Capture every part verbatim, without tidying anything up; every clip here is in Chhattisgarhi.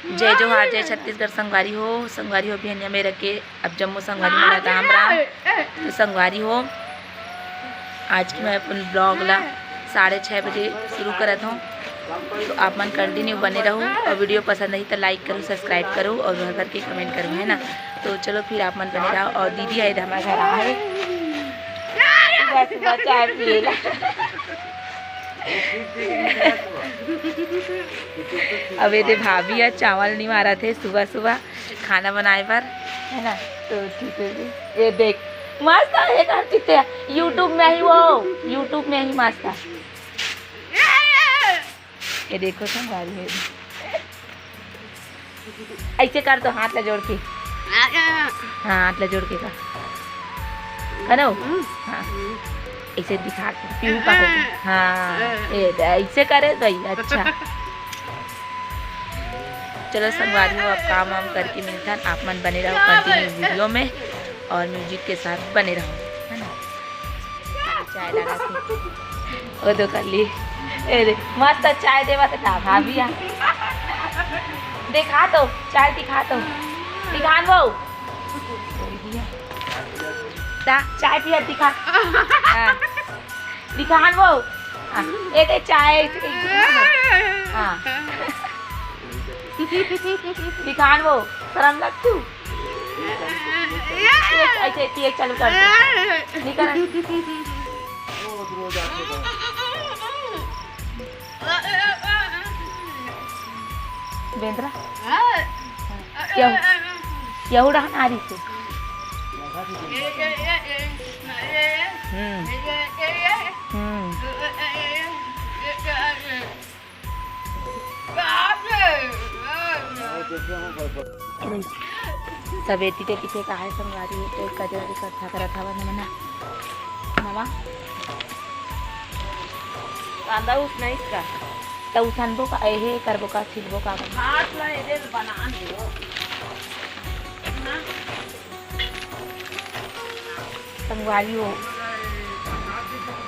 जय जोहार, जय छत्तीसगढ़ संगवारी हो। संगवारी हो, बिहनिया में रख के अब जम्मो संगवारी मन ला राम राम। तो संगवारी हो, आज के मैं अपन vlog ला साढ़े छः बजे शुरू करत हूँ। तो आप मन continue बने रहो और video पसंद आही तो like करो, subscribe करो और भर भर के comment करो, है ना। तो चलो फिर आप मन बने रहो। और दीदी है इधर हमारे घर आए, सुबह सुबह चाय पिए ला। अब ये दे भाभी ह चावल निमारत हे सुबह सुबह खाना बनाए बर, है ना। तो ठीक है जी। ये देख, मस्त है, एक हम चित्ते YouTube में ही वो, YouTube में ही मस्त है। ये देखो संगवारी है, ऐसे कर दो हाथ ला जोड़ के। हाँ, हाथ ला जोड़ के कर। करो। हाँ। ऐसे दिखा के। पीहू का हो गया। हाँ। ये दे, ऐसे करे तो ही अच्छा। चलो संगवारी हो, अब काम वाम करके मिलथन। आप मन बने रहो continue video में और music के साथ बने रहो, है ना। चाय लगा के। ओ दो कर ली। ए दे, मस्त चाय देवत हे भाभी हा। दिखा तो, चाय दिखा तो। दिखान वो। दा, चाय पिया दिखा। हाँ। दिखान वो। हाँ, ए दे चाय। हाँ। दिखान वो, शर्म लगतू। ऐसे, ऐसे चालू कर दे। निकल। बेंदरा। यहू, यहू डहन आ रही से। हम्म। हम्म। सब एती तेती फेंकाहे संगवारी हो, तो कचरा के इकट्ठा करत हवन हमन ह। नवा कांदा उसनइस का? त उसनबो का, एहे करबो का, छिलबो का? हाथ ला एदे बना दो। संगवारी हो,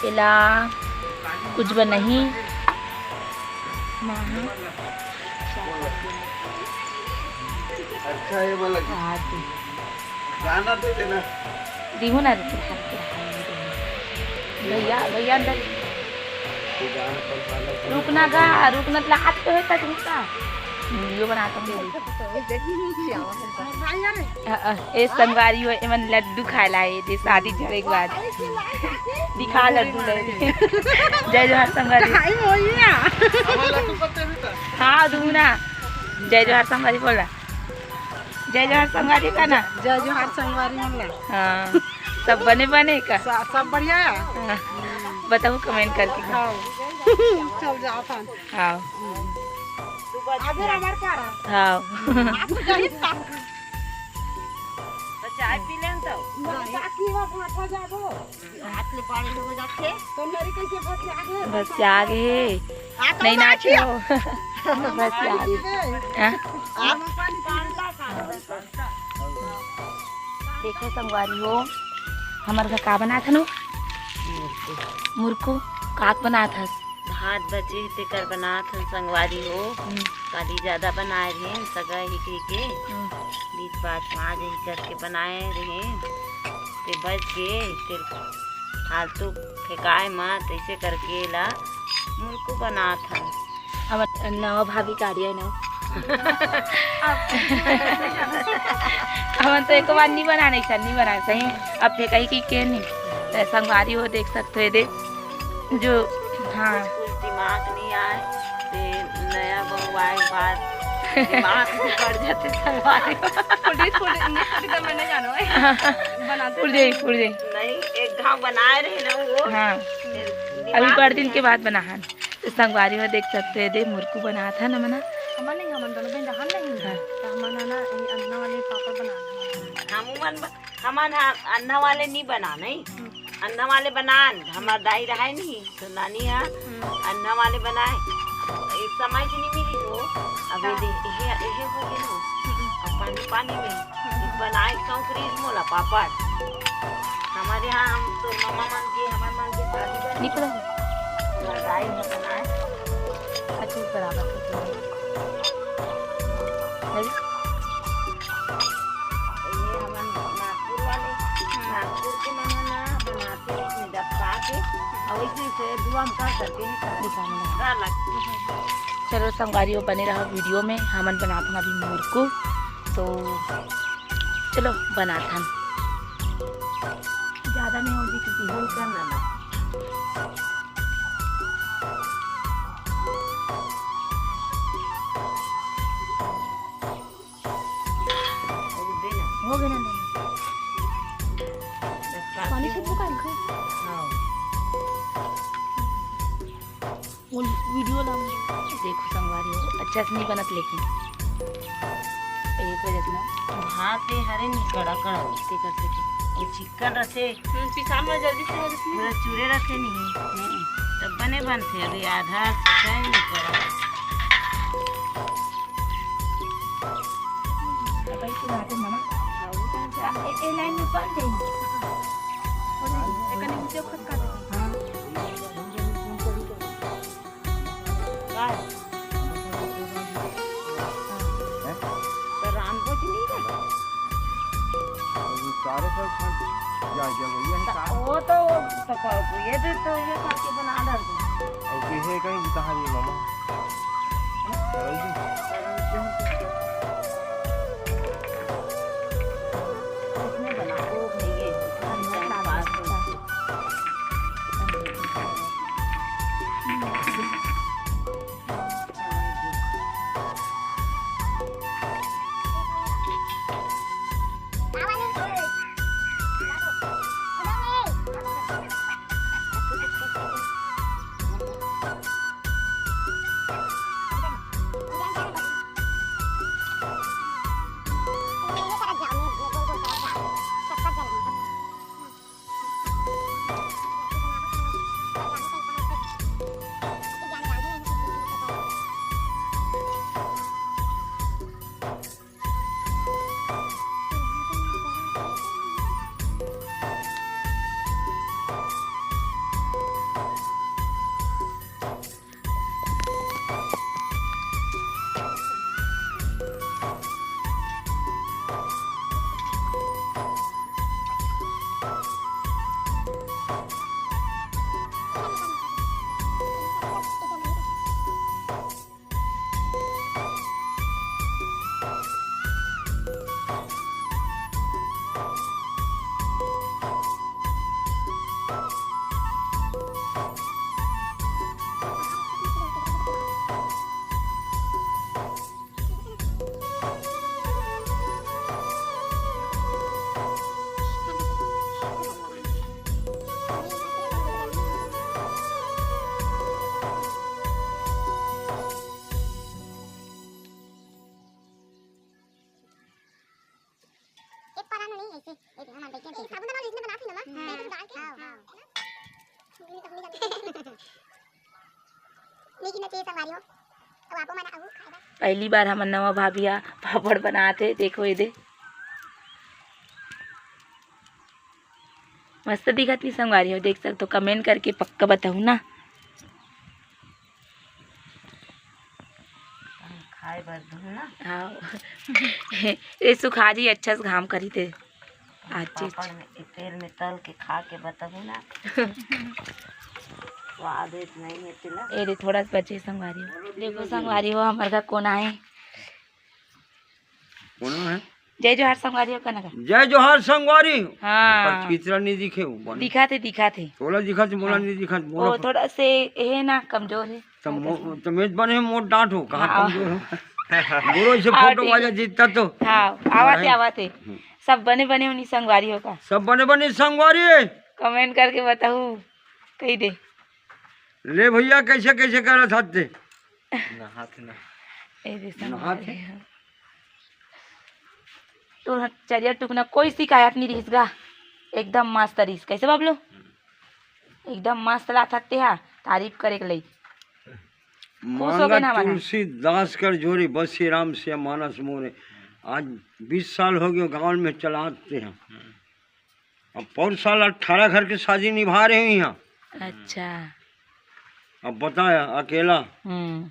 एला कुछ बनाही। अच्छा, ये वाला गाना दे देना। दिहू ना, रुक, रुक, रुक, रुक। भैया, भैया अंदर। रुकना गा, रुकना, लात तो है, कट रुकना। वीडियो बनाता हूँ। अ, अ, ए संगवारी हो, एमन लड्डू खाए ला आए दे शादी झरे के बाद। दिखा लड्डू ले। जय जोहार संगवारी। हाँ, दूना। जय जोहार संगवारी बोला। जय जोहार संगवारी का ना। जय जोहार संगवारी मन ला। हाँ, सब बने बने का? स-, सब बढ़िया है। हाँ, बताओ comment करके। हाँ। चल जाओ अपन। हाँ। आज हमारे पारा। हाँ। आज तो कहीं था। तो चाय पी लें तो। नहीं, बाकी वो भाठा जाबो। हाथ ले पानी हो जाते। तो मेरी कैसे बस आगे? बस आगे। आ, तो नहीं ना नाचियो। बस आगे। हाँ? आप देखो संगवारी हो, हमर घर का बनात हन? मुरकू। काक बनात हस? भात बचे हे तेकर बनात हन संगवारी हो। हम्म। काली ज्यादा बनाए रहे सगा ही कह के। हम्म। बीच बात में आज ही करके बनाए रहे। ते बच गे, ते फालतू फेंकाए मत, ऐसे करके ला मुरकू बनात हन। हमर नवा भाभी का आर्या नवा। हमन तो एको बार नहीं बनाने, ऐसा नहीं बनाने सही। अब फेंकाही कि के नहीं। तो संगवारी हो, देख सकते हो, ये दे जो, हाँ। कुछ दिमाग नहीं आए, ते नया बहू आए के बाद दिमाग भी बढ़ जाते संगवारी हो। फुटी, फुटी, नहीं फुटी तो मैं नहीं जानू, बनाते फुट जाई, फुट जाई। नहीं, एक घाव बनाए रहे ना वो। हाँ। अभी बड़ दिन के बाद बना हन। तो संगवारी हो, देख सकते हैं, दे मुरकू बनात हन हमन। हमन नहीं, हमन दोनों बहन रहन नहीं। हाँ। तो हमन ह ना, ये अन्ना वाले पापड़ बना। हम मन, हमन ह अन्ना वाले नहीं बना, नहीं। हम्म। अन्ना वाले बनान, हमार दाई रहे नहीं, तो नानी ह हम्म। अन्ना वाले बनाए। एक समय के नहीं मिली हो, अब ये हाँ। दे, ये, ये हो गए हो। हम्म। अब पानी, पानी में। बनाए कहूँ फ्रिज मोला पापड़। हमारे यहाँ हम तो मामा मन के, हमारे मन के शादी बनी। निकलो। हमारे दाई ने बनाए। अच्छा, बराबर। ये हमन नागपुर वाले, नागपुर के मन ह ना बनाते, उसमें डबका के, और वैसे से धुआं कर करके ही करते हैं। निकालना। डर लगता है। चलो संगवारी हो, बने रहो वीडियो में। हमन बनात हन अभी मुरकू, तो चलो बनात हन। ज़्यादा नहीं होगी क्योंकि भूल करना ना। हो गया ना? पानी से भूखा है, खाओ। हाँ। वो वीडियो ला। देखो संगवारी हो, अच्छा से नहीं बनत लेकिन एक वजह से ना। भात ये हरे नहीं कड़ा कड़ा हो। ते कर सके। ये चिकन रथे। हम्म, पिसान में जल्दी से हो जाती है। पूरा चूरे रथे नहीं। हम्म। तब बने बनथे, अभी आधा सिंचाई नहीं करा। अब ऐसे बात है मामा। ए, ए लाइन में बन जाएगी। हो जाएगी। एकने नीचे खटका दे। हाँ। काय? हैं? तो रामभोज नहीं है? अब सारे सब खा जा, जा भैया, हम तो का वो तो, वो तो क-, ये भी तो ये करके बना डाल दो। अब ये है कहीं कहाँ ये मामा? सरल जी? सरल जी। इसमें बना दो भैया, इतना टाइम पास हो। एक परान नहीं ऐसे, एक हम बैठे हैं। साबुन वाला जिसने बना थी ना, हाँ। तो डाल के, हाँ, हाँ। हाँ। ये तो हम नहीं जानते। लेकिन अच्छे संगवारी हो, अब आपको मना, अब खाएगा। पहली बार हमन नवा भाभी हा पापड़ बनात हे, देखो ये दे। मस्त दिखत हे संगवारी हो, देख सकते हो, comment करके पक्का बताहू ना। खाए बर दूँ ना। हाँ। ये सुखा जी अच्छा से घाम करी थे। आज पापड़ में, ये तेल में तल के खा के बताहू ना। स्वाद है कि नहीं है तेला। ए रे, थोड़ा सा बचे संगवारी हो। देखो संगवारी हो, हमारे घर कौन आए? कौन है? जय जोहार संगवारी हो, कना का? जय जोहार संगवारी। हाँ। पर चित्रा नहीं दिखे वो बने। दिखा थे, दिखा थे। थोड़ा दिखा थे, मोला हाँ। नहीं दिखा, मोला वो पर थोड़ा से ये है ना, कमजोर है। तो मो-, तो मेज बने मोट डांट हो, कहाँ हाँ। कमजोर हो? गुरु से हाँ, फोटो ठीक वाजा है। जीतता तो। हाँ, आवा थे, हाँ। आवा थे। हम्म। सब बने बने होनी संगवारी हो का? सब बने बने संगवारी। Comment करके बताहू, कही दे। ले भैया, कैसे कैसे करत हस ते? नहात ना। ए दे नहात संगवारी है। हो। तोर चरिया टुकना कोई शिकायत नहीं रहिस गा, एकदम मस्त रहिस। कैसे बबलू? एकदम मस्त लागत हे, तारीफ करे के लई। खुश हो गए ना मांगा हमारा। तुलसीदास कर जोड़ी, बस श्री राम से मानस मोरे। आज बीस साल हो गए गाँव में चलाते हैं। अब पौर साल अठारह घर के शादी निभा रहे हैं यहाँ। अच्छा। अब बताया अकेला। हम्म।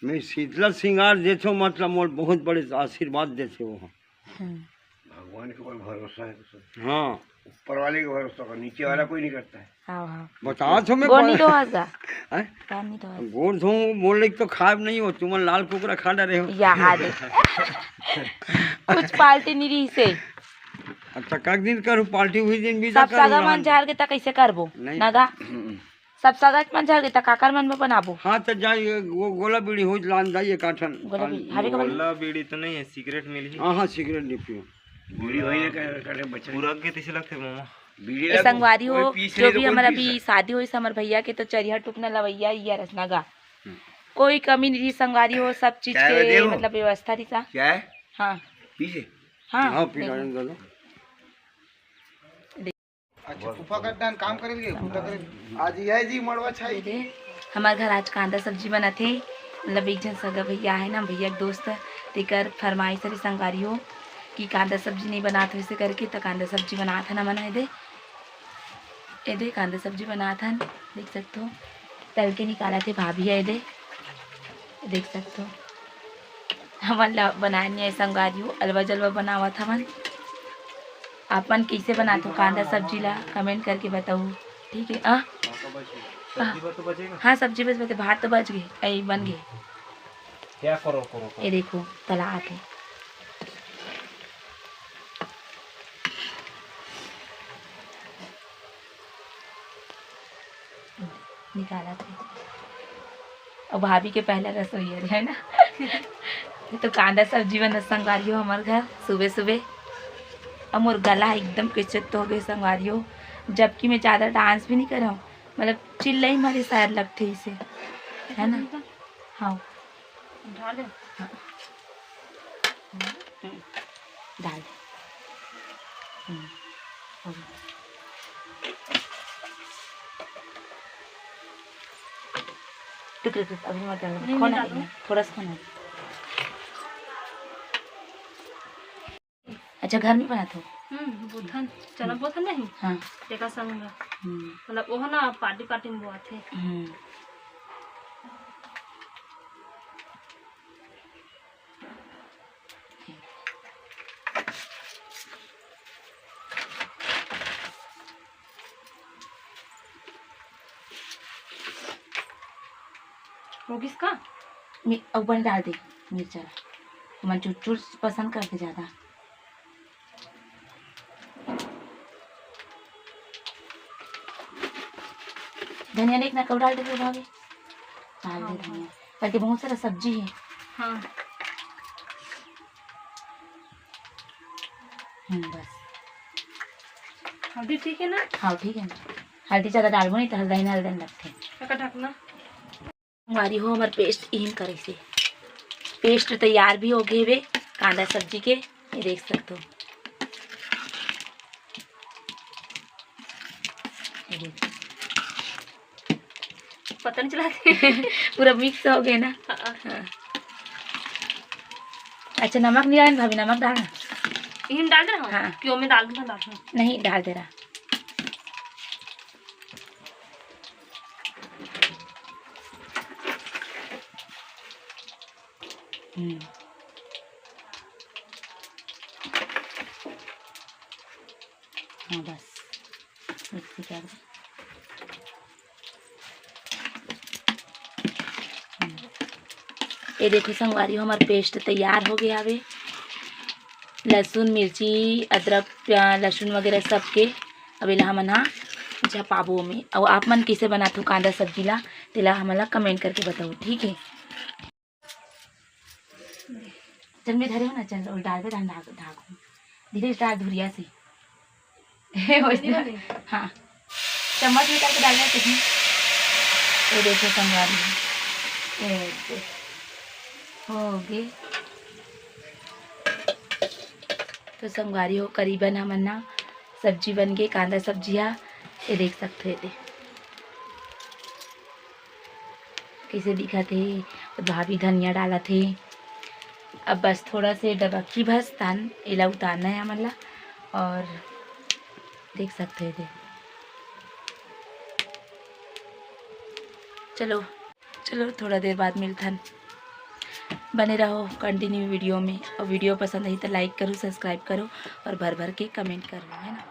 मैं शीतला श्रृंगार देथों, मतलब मोर बहुत बड़े आशीर्वाद देथे वो। हम्म। भगवान के ऊपर भरोसा है तो सब। हाँ। ऊपर वाले के भरोसा कर, नीचे वाला कोई नहीं करता है। हाँ, हाँ। बता तो मैं गोड़ नहीं धोवस गा। हैं? पैर नहीं धोवस। गोड़ धो बोले तो खाब नहीं हो, तुमन लाल कुकरा खा डरे हो। यहाँ दे। कुछ पार्टी नहीं रही से। अच्छा, कक दिन करू पार्टी हुई दिन बीजा सब करू सगा मन रहन। झार के त कैसे करबो? नहीं। नगा। हम्म। सब सगा मन झार के त काकर मन में बनाबो? हाँ, तो जा, ये गो-, गोला बीड़ी हो लान जाइए काठन। गोला बीड़ी, भाभी का बना। गोला बीड़ी तो नहीं है, सिगरेट मिली। हाँ, हाँ, सिगरेट नहीं पियो। बीड़ी वही कर, कर बच्चा। पूरा के तैसे लगते मामा। बीड़ी ए ला संगवारी कोई हो, पीस जो ले तो भी कौन हमर पीस अभी है? शादी होइस हमर भैया के, तो चरिहा टुकना लवैया ये रसना गा। हम्म। कोई कमी नहीं रही संगवारी हो, सब चीज चाय के दे हो। मतलब व्यवस्था रही सा। चाय? हाँ। पीसे? हाँ, हाँ, पी देख। लाने दो। अच्छा, फूफा का डान काम करे लिए, पूजा करे। आज यह जी मड़वा छाई। दे, हमार घर आज कांदा सब्जी बनाथे, मतलब एक झन सगा भैया है ना, भैया के दोस्त, तेकर फरमाइश हरे संगवारी हो कि कांदा सब्जी नहीं बनात हो, इसे करके तो कांदा सब्जी बनात है ना, मना है दे। ए दे, कांदा सब्जी बनात हन, देख सकत हो। तल के निकालत हे भाभी ह, ए दे, देख सकत हो। हमन ला बनाए नइ आए संगवारी हो, अलवा जलवा बनावत हवन। आप मन कइसे बनात हो कांदा सब्जी ला, comment करके बताओ, ठीक है? आ? सब्जी बर तो बचेगा। हाँ, सब्जी बस बचे, भात तो बच गए, ए, बन गए। क्या करो, करो, करो। ये देखो, तला आथे। निकालत हे। अउ भाभी के पहला रसोई हरे, है ना? ये तो कांदा सब्जी बनत संगवारी हो हमर घर सुबह सुबह। अउ मोर गला एकदम किचक तो हो गए संगवारी हो, जबकि मैं ज़्यादा dance भी नहीं करहूँ, मतलब चिल्लई मारे शायद लगथे इसे, है ना? हाँ। डाल दे। हाँ। हम्म, डाल दे। हम्म, हो गया। रुक, रुक, रुक, अभी मत डालो। नहीं, खोना नहीं है, डालो। थोड़ा सा खोना है। अच्छा, घर में बनात हो? हम्म, बोथन, चना बोथन नहीं? हाँ। तेका संग। हम्म। मतलब, ओह ना पार्टी पार्टी में बोआथे। हम्म। हो गिस का? मी-, अउ बन डाल दे मिर्चा ला। मन चुरचुर पसंद करथे ज्यादा। धनिया लेक ना कब डाल देबो भाभी? डाल दे हाँ, धनिया। हाँ। करके बहुत सारा सब्जी है। हाँ। हम्म, बस। हल्दी ठीक है ना? हाँ, ठीक है ना। हल्दी ज्यादा डालबो नहीं तो हल्दा ही ना हल्दा लगथे। एकर ढकना। संगवारी हो, हमर paste इहिन करे से। Paste तैयार भी हो गए हवे कांदा सब्जी के, ये देख सकते हो। ये देखो। पता नहीं चला। पूरा mix हो गया ना। हाँ। हाँ। अच्छा, नमक नहीं डालें भाभी, नमक डालना। इहिन डाल दे रहा हूँ। हाँ। क्यों मैं डाल दूँ, डाल दूँ। नहीं, डाल दे रहा। हम्म। हाँ, बस mix कर दे। हम्म। ये देखो संगवारी हो, हमार paste तैयार हो गया हवे। लहसुन, मिर्ची, अदरक, प्या-, लहसुन वगैरह सब के। अब एला हमन हा झपाबो में। अउ आप मन कइसे बनाथो कांदा सब्जी ला, तेला हमन ला comment करके बताओ, ठीक है? चल, मैं धरे हो ना, चल, और डाल दे, ढाक, ढाक। धीरे से डाल, धुरिया से। हे, वैसे नहीं बने। हाँ, चम्मच में करके डाल दे, कितनी। ये देखो, संगवारी। ये देखो। हो गए। तो संगवारी हो, करीबन हमन ना सब्जी बन गए, कांदा सब्जी हा। ये देख सकते हो, ये दे। कइसे दिखत हे, भाभी धनिया डालत हे। अब बस थोड़ा से डबकी भस तान, एला उतारना है हमन ला। और देख सकते हो, दे। चलो, चलो, थोड़ा देर बाद मिलथन। बने रहो कंटिन्यू वीडियो में, और वीडियो पसंद आई तो लाइक करो, सब्सक्राइब करो और भर भर के कमेंट करो, है ना।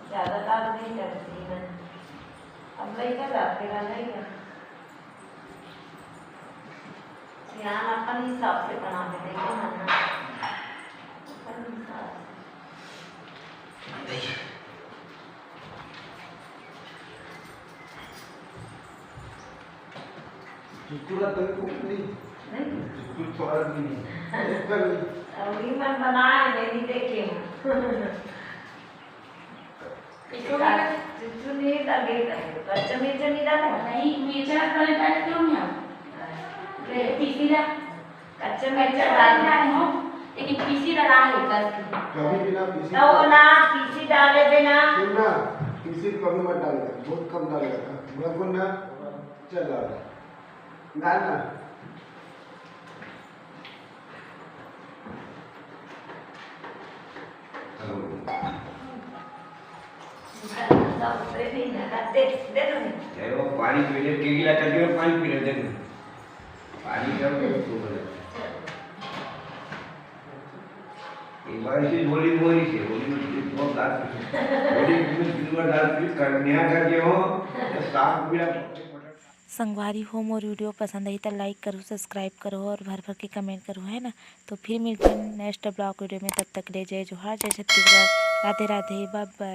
ज़्यादा काम नहीं करती है। अब लइका जाते ना, लइका। सियान अपन हिसाब से बना के देखे ना, अपन हिसाब से। चुटकुला तो भी कुछ नहीं। नहीं। चुटकुल थोड़ा भी नहीं। एक बार नहीं। अभी मैं बनाए, मैं नहीं देखे हूँ। चुटकुल नहीं लगे, कच्चा मिर्चा नहीं डाला? नहीं, मिर्चा पहले डाल क्यों नहीं आप? हाँ। ले, पीसी ला। कच्चा मिर्चा डाल। डाले हो, लेकिन पीसी डाला है कस के। कभी भी ना पीसी तो वो डाल। ना पीसी डाले देना। सुन ना, पीसी कभी मत डाले, बहुत कम डाले। मैं को ना चला ना ना। हेलो। दे दो। चलो, पानी पी ले, के गिला करके पानी पी ले, दे दो। पानी का भी खूब है। एक बार इसे बोली, बोली से, बोली में बहुत दांत पीछे, बोली में तीन बार दांत पीछे कर, न्याय करके हो, तो साफ पीला। संगवारी हो, मोर वीडियो पसंद आई तो लाइक करो, सब्सक्राइब करो और भर भर के कमेंट करो, है ना। तो फिर मिलते हैं नेक्स्ट ब्लॉग वीडियो में, तब तक ले जय जोहार, जय छत्तीसगढ़, राधे राधे, बाय बाय।